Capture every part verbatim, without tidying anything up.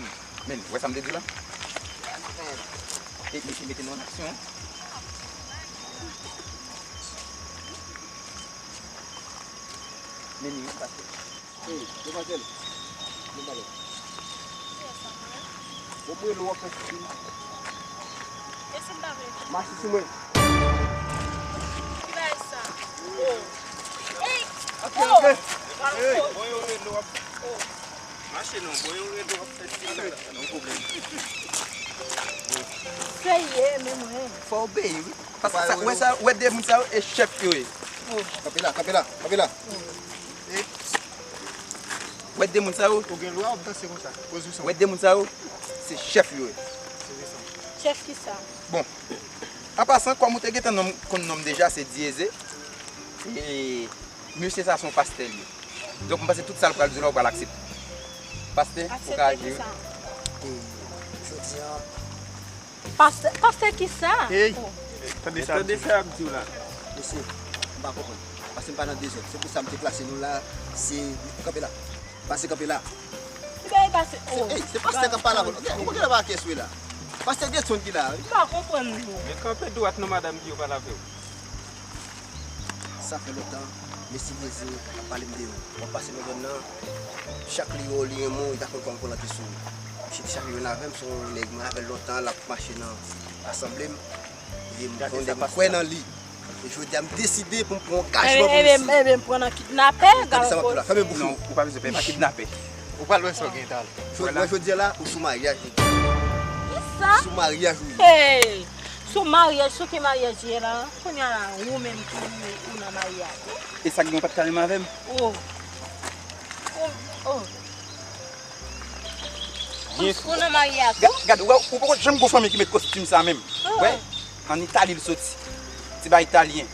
Men, men, wè sa m te di la? E, mesye mete nou an aksyon. Men, men, pastè. Hey, demwazèl. Vin pale. Bon, pou rele w ap fè sisi. Mache sou mwen. Ki bagay sa? Oh. Hey! Ok, oh, ok. Hey, bon, yo rele w ap. Oh. Mache non, bon, yo rele w ap fè sisi. Non pwoblèm. Seye, men mwen. Fò w obeyi, wi. Paske sa, wè sa, wè de moun sa yo, e chèf yo ye. Oh. Kanpe la, kanpe la, kanpe la. Oh. E, wè de moun sa yo. Ou gen lwa ap danse konsa. Poze w san. Wè de moun sa yo, se chèf yo ye. Poze w san. Chèf ki sa? Bon, an pasan, kòm ou te gentan nonm, konn nonm deja, se Dieze. E mesye sa se yon pastè li ye. Donk, m panse tout sa l pral di w la, ou pral aksepte. Pastè, ou ka aji wi. Aksepte ki sa? E, jodi a, Pastè, pastè ki sa? Ey, oh, tande sa, tande sa y ap di w la. Mesye, m pa konprann. Paske m pa nan dezòd. Se pou sa m te plase nou la. Se, kanpe la. Pase kanpe la. Ki bagay pase? Se, oh, ey, se pastè k ap pale avè w. Ou pa gen lè pa kè sou la. Pastè Gerson ki la, wi. M pa konprann nou. Men kanpe dwat non, madanm di yo pa lave w. Sa fè lontan, mesye Dieze ap pale m de ou. W ap pase nan zòn nan, chak li wè w, li renmen w, li ta konn kòman pou l antre sou ou. Misye te chaje jwenn avè m, se yon nèg mwen avè l lontan, l ap mache nan asanble m. E m se yon nèg m kwè nan li. E jodi a, m deside pou m pran angajman pou misye. Ebyen, ebyen, m pran nan kidnapè, gade sa m ap di w la. Fèmen bouch ou. Non, ou pa bezwen pè, pa kidnapè. Ou pral wè sa w gen talè. Jodi, jodi a la, ou sou maryaj li. Kisa? Sou maryaj ou ye. Hey! Sou maryaj, sou ki maryaj ye la? Kounye a la, ou menm tou, ou nan maryaj. E sa k gen, ou pa t ka renmen avè m? Oh. Oh, oh. Ou, ou nan maryaj tou? Gad, gad, ou wè, ou poko janm gon fanmi ki met kostim sa menm. Oh. Wè, ann Itali l soti. Ti bagay italyen.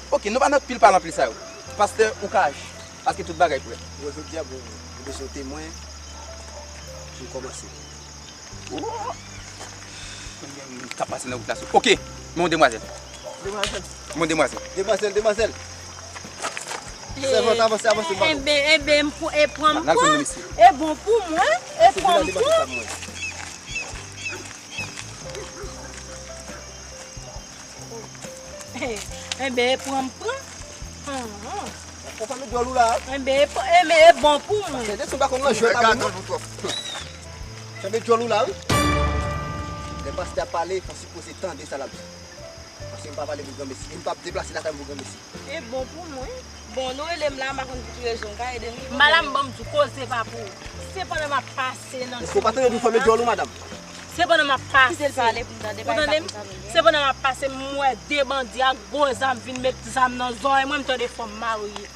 Oke, nou pa nan pil pale anpil sa yo. Pastè, ou ka aji. Paske tout bagay prè. Bon, jodi a, bon, ou bezwen temwen pou kòmanse. Oh! Kounye a, m ka pase nan wout la sou. Oke, men yon demwazèl. Demwazèl? Men yon demwazèl. Demwazèl, demwazèl. Sèvant, avanse, avanse, m pa bon. Enben, enben, m pou, e pran m pran. E bon pou mwen, e pran m pran. Enben, e pran m pran. Anhan. Ou fè m djòl ou la? Enben, e pran, enben, e bon pou mwen. Pastè Jackson pa konn nan jwèt avè nou. Fè m djòl ou la, wi. Lè pastè ap pale, fò sipoze tande sa l ap di. Paske m pa pale pou granmesi. E m p ap deplase lakay m pou granmesi. E bon pou mwen. Bon, nou rele m la, m pa konn pou ki rezon, ou ka ede m wi. Madanm, ban m di w, koze pa pou ou. Se pandan m ap pase nan... Èske w pa tande nou fèmen djòl ou, madanm? Se pandan m ap pase. Kite l pale pou m tande, pa, pa konn sa nou gen. Se pandan m ap pase, m wè de bandi ak gwo zam vin met zam nan zòrèy mwen, m tande fò m marye.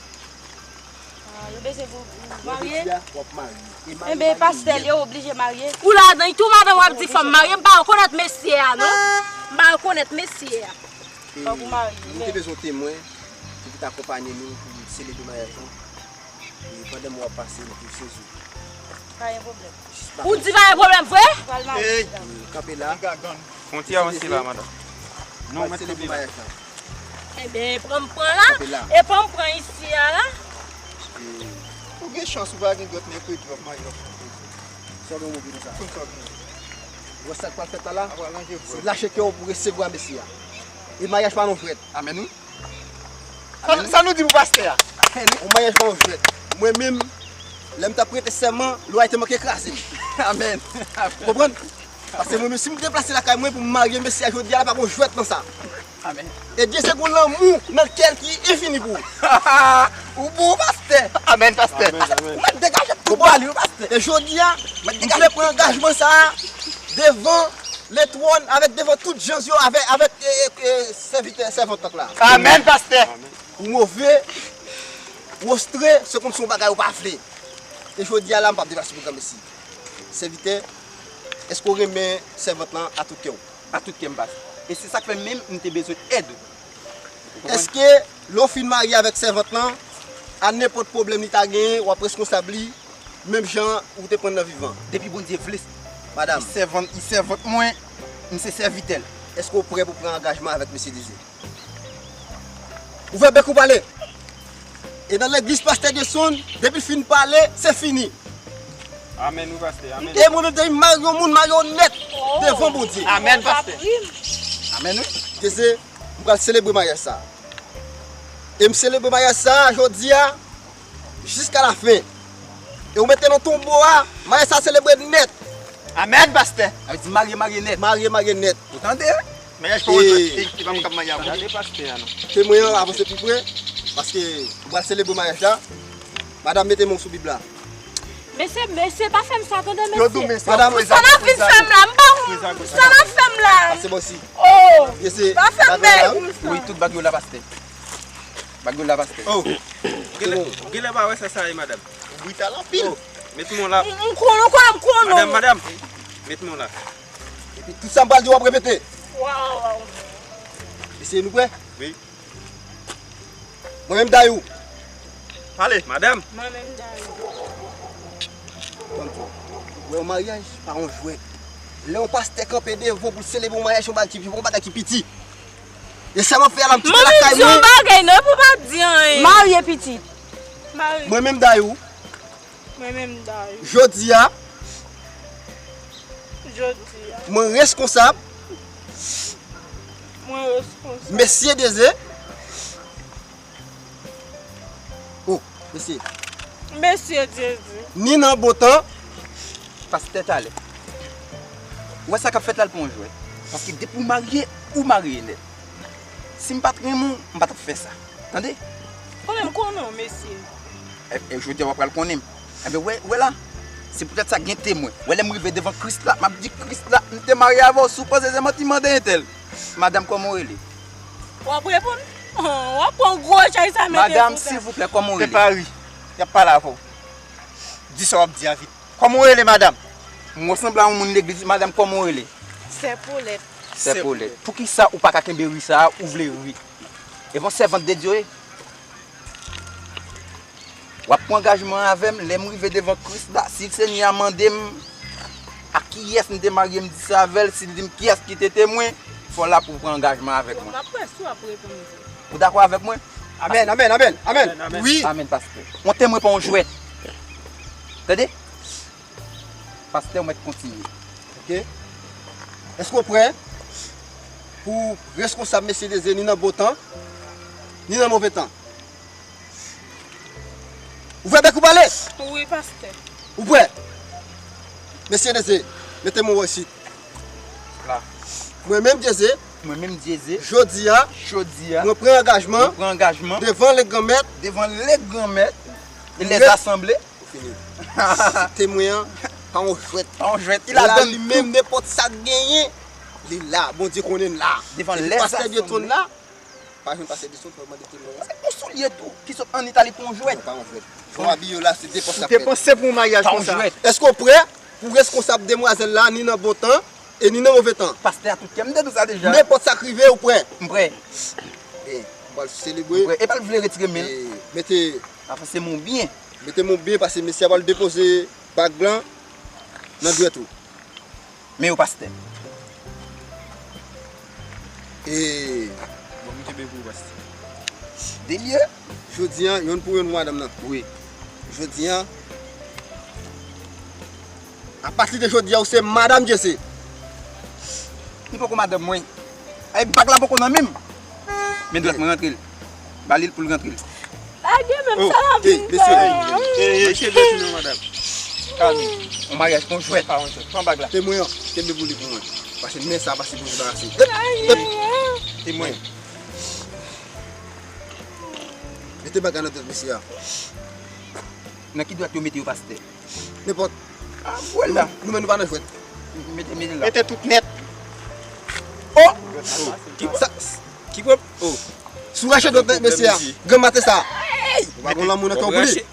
Ah, yo bezwen pou, pou marye? Yo di a, w ap marye. E marye, enben, pastè, yo oblije marye. Ou ladan tou, madanm, w ap di fò m marye, m pa rekonèt mesye a, non. M pa rekonèt mesye a. Fòk ou marye. Nou te bezwen temwen ki pou ta akonpanye nou pou selebre maryaj lan. E pandan mwen w ap pase, nou te sezi. Pa gen pwoblèm. Ou di pa gen pwoblèm vre? Ou pral marye. Ey, kanpe la. Fwontyè an sila, madanm. Nou mèt kanpe la. Enben, pran m pran la. Kanpe la. E pran m pran isi a la. Ou gen chans ou pa gen dòt mèkredi w ap marye, w ap fè yon pèdi. Sa w gen w ouvri konsa. Konsa w gen. Ou wè sa k pral fèt la la? Se lache kè w pou resevwa mesye a. E maryaj pa yon jwèt. Amèn wi. Sa, sa nou di pou pastè a? Yon maryaj pa yon jwèt. Mwen menm, lè m t ap prete sèman, lwa te manke kraze m. Amèn. Ou konprann? Paske mwen menm, si m deplase lakay mwen pou m marye mesye a jodi a la, pa gon jwèt nan sa. Amèn. E Dye se gon lanmou nan kè l ki enfini pou ou. Ou bon, pastè. Amèn, pastè. Amèn, amèn. Ou mèt degaje tout bal yo, pastè. E jodi a, m vle pran angajman sa a devan letwòn, avèk, devan tout jan yo, avèk, avèk, e, e, e, sèvitè, sèvant la. Amèn, pastè. Ou move, ou ostre, se kòmsi yon bagay ou pa vle. E jodi a la, m p ap deplase pwogram isi. Sèvitè, èske w renmen sèvant lan a tout kè w? A tout kè m, pastè. E se sa k fè menm m te bezwen èd ou. Ou konprann? Èske lè w fin marye avèk sèvant lan, a nenpòt pwoblèm li ta genyen, w ap reskonsab li, menm jan ou te pran nan vivan? Depi Bondye vle, madam, li sèvant, li sèvant mwen, m se sèvitè l. Èske w prè pou pran angajman avèk mesye Dezye? Ouvè bèk ou pale. E nan legliz pastè Jason, depi l fin pale, se fini. Amèn, wi, pastè. Amèn. E mwen menm, depi m marye yon moun, marye w nèt devan Bondye. Amèn, pastè. Amèn, wi. Dezye, m pral selebre maryaj sa a. E m selebre maryaj sa a jodi a, jiska lafen. E ou mete nan tonbo a, maryaj sa selebre nèt. Amèn, pastè. Sa vle di marye, marye nèt. Marye, marye nèt. Ou tande? Maryaj pa yon jwèt, e, e pa moun k ap marye avè w. Gade pastè a non. Temwen an avanse pi pre, paske ou pral selebre maryaj la. Madam, mete men w sou Bib la. Mesye, mesye, pa fè m sa, tande, mesye. Yo di w mesye. Madam, sa n ap vin fè m la, m pa konn sa n ap fè m la. Pase bò isi. Oh, mesye, pa fè m bagay konsa. Wi, tout bag yo la, pastè. Bag yo la, pastè. Oh. Genlè, genlè pa wè sa sa ye, madam. Ou brital anpil. Oh, met men w la. M, m konnen, m konnen, m konnen. Madam, madam. Met men w la. Epi tout sa m pral di w ap repete. Waw, waw. Mesye, nou prè? Wi. Mwen menm Dayou. Pale, madam. Mwen menm Dayou. Ban m di w. Wè, yon maryaj pa yon jwèt. Lè yon pastè kanpe devan w pou l selebre yon maryaj, se yon bagay ki, yon bagay ki piti. E sa m ap fè a la, m kite lakay mwen. Manmi, di yon bagay non, epi w pa di anyen. Marye pitit. Mari. Mwen menm Dayou. Mwen menm Dayou. Jodi a. Jodi a. Mwen reskonsab. Mwen reskonsab. Mesye Dezye. Oh, mesye. Mesye Dezye. Ni nan bon tan. Pastè talè. Ou wè sa k ap fèt la, l pa yon jwèt. Paske depi w marye, ou marye nèt. Si m pa t renmen w, m pa t ap fè sa. Tande? Konnen m konnen w, mesye. E, e jodi a w ap pral konnen m. Enben, wè, wè la. Se poutèt sa gen temwen. Wè, lè m rive devan Kris la, m ap di Kris la, m te marye avè w, si w panse se manti, mande entèl. Madanm, kòman w rele? W ap reponn? Oh, w ap pran gwo chay sa mete sou tèt. Madanm, silvouplè, kòman w rele? Se Pari. Y ap pale avè w. Di sa w ap di a vit. Kòman w rele, madanm? M wè w sanble a yon moun legliz. Madanm, kòman w rele? Sè Polèt. Sè Polèt. Poukisa ou pa ka kenbe ri sa a, ou vle ri? Evan sèvant de Dye w ye? W ap pran angajman avè m, lè m rive devan Kris la, si Senyè a mande m a kiyès m te marye, m di se avè l, si l di m kiyès ki te temwen, fò w la pou w pran angajman avèk mwen. M ap wè si w ap reponn vre. Ou dakò avèk mwen? Amèn, amèn, amèn, amèn. Amèn, amèn. Wi. Amèn, pastè. Yon temwen pa yon jwèt. Tande? Pastè, ou mèt kontinye. Ok. Èske w prè pou reskonsab mesye Dezye ni nan bon tan, ni nan move tan? Ouvè bèk ou pale! Wi, pastè. Ou prè? Mesye Dezye, mete men w isit. La. Mwen menm Dezye. Mwen menm Dezye. Jodi a. Jodi a. Mwen pran angajman. Mwen pran angajman. Devan Lègranmèt. Devan Lègranmèt. E lèzasanble. Ou fini. Temwen an, pa yon jwèt. Pa yon jwèt. Li la, li menm, nenpòt sa k genyen, li la. Bondye konnen l la. Devan lèzasanble. Pastè Dieudson la, pa jwenn pastè Dieudson, fò w mande temwen an. Se yon soulye tou, ki sot ann Itali pou yon jwèt. Non, pa yon jwèt. Jan w abiye w la, se depanse ap fèt. Ou depanse pou yon maryaj konsa. Pa yon jwèt. Èske w prè pou reskonsab demwazèl la, ni nan bon tan, e ni nan move tan? Pastè a tout kè m te di w sa deja. Nenpòt sa k rive, ou prè? M prè. Byen, m pral selebre. M prè. Epa l vle retire men l. E, mete. Avanse men w byen. Mete men w byen, paske mesye a pral depoze bag lan nan dwèt ou. Men yo, pastè. E, bon, m kenbe pou ou, pastè. Delye. Jodi a, yonn pou yonn pou madanm nan. Wi. Jodi a, apati de jodi a, ou se madanm Dezye. Li poko madanm mwen. Ay, bag la poko nan men m. Men dwèt mwen, rantre l. Ba li l pou l rantre l. Lage men m, sa la vin fè. Ey, ey, kenbe tou non, madanm. Kalme. Yon maryaj pa yon jwèt. Pa yon jwèt. Pran bag la. Temwen an, kenbe pou li pou mwen. Paske men sa, paske pou debarase. Ep, ep. Temwen. Mete bag la nan dwèt mesye a. Nan ki dwèt yo mete yo, pastè? Nenpòt. Ah, vwala. Nou menm nou pa nan jwèt. Mete, mete la. Mete tout nèt. Oh! Ki Sa, ki pwòp? Oh. Si w rache dwèt mesye a, grann maten sa. Ou pa gon lanmou nan kè w pou li.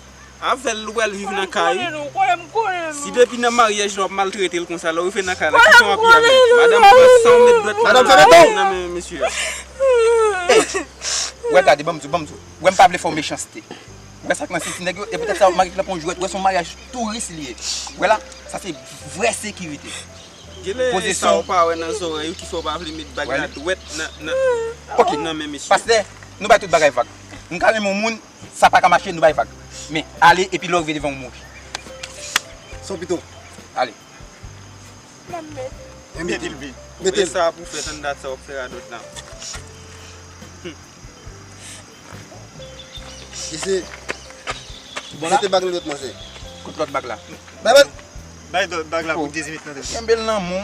Avè l ou pral viv nan kay. Si depi nan maryaj la w ap maltrete l konsa, lè w rive nan kay la, ki jan w ap viv avè l? Madanm, pran san w met dwèt Madanm, fèmen don. Nan men mesye. Wè gade, ban m di w, ban m di w. Wè m pa vle fè w mechanste. Wè sa k nan senti nèg yo, e poutèt sa w ap mare k nan pon jwèt, wè se yon maryaj touris li ye. Wè la, sa se vrè sekirite. Poze sa w pa wè nan zòrèy ou ki fè w pa vle met bag la dwèt nan nan nan men mesye. Pastè, nou bay tout bagay vag. M ka renmen yon moun, sa pa ka mache, nou bay vag. Men, ale epi lè w rive devan w mouri. San pito. Ale. Mete l. Mete l. Sa pou fè tann dat sa w ap fè radòt la. Jese. Mete bag nan dwèt manzè. Kote lòt bag la? Bay mwen. Bay dòt bag la pou Jezi met nan dwèt. Kenbe l nan men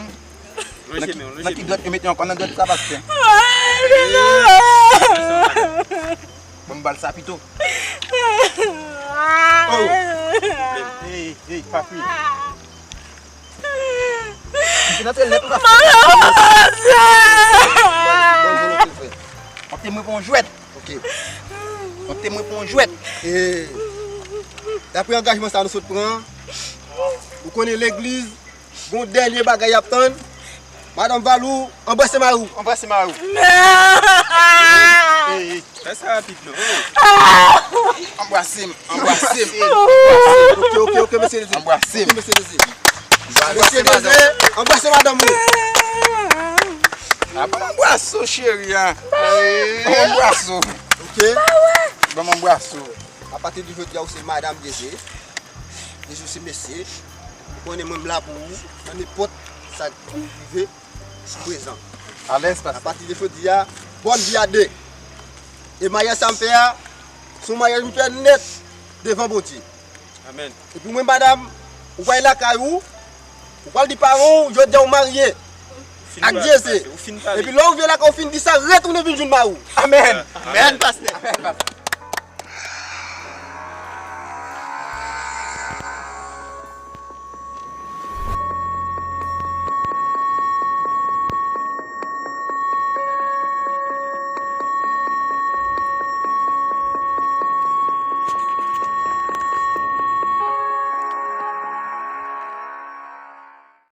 w. Nan ki dwèt yo mete ankò? Nan dwèt sa, pastè. Ban m ba l sa pito. Oh. Ey, ey, pa kriye. Mete nan trèl nèt ou pa. Konte mwen pou yon jwèt. Ok. Konte mwen pou yon jwèt. E daprè angajman sa nou sot pran, ou konnen legliz gon dènye bagay y ap tann. Madanm Valou, anbrase mari w. Anbrase mari w. Ey, ey. Fè sa rapid non. Anbrase m, anbrase m. Ok, ok, ok, mesye Dezi. Anbrase m. Ok, mesye Dezi. Mesye Dezi, anbrase madanm ou. Anbrase w cheri a. Anbrase w. Ok. Ban m anbrase w. Apati de jodi a ou se madanm Dezi. Dezi se mesye. Ou konnen mwen m la pou ou. Nan nenpòt sa k rive. Prezan. Alèz pastè. Apati de jodi a, bòn vi a de. E maryaj sa m fè a, se yon maryaj m fè nèt devan Bondye. Amèn. Epi mwen madanm, ou pral lakay ou, ou pral di paran w, jodi a ou marye ak Dezi. Epi lè ou rive lakay ou fin di sa, retounen vin jwenn mari w. Amèn. Amèn, pastè.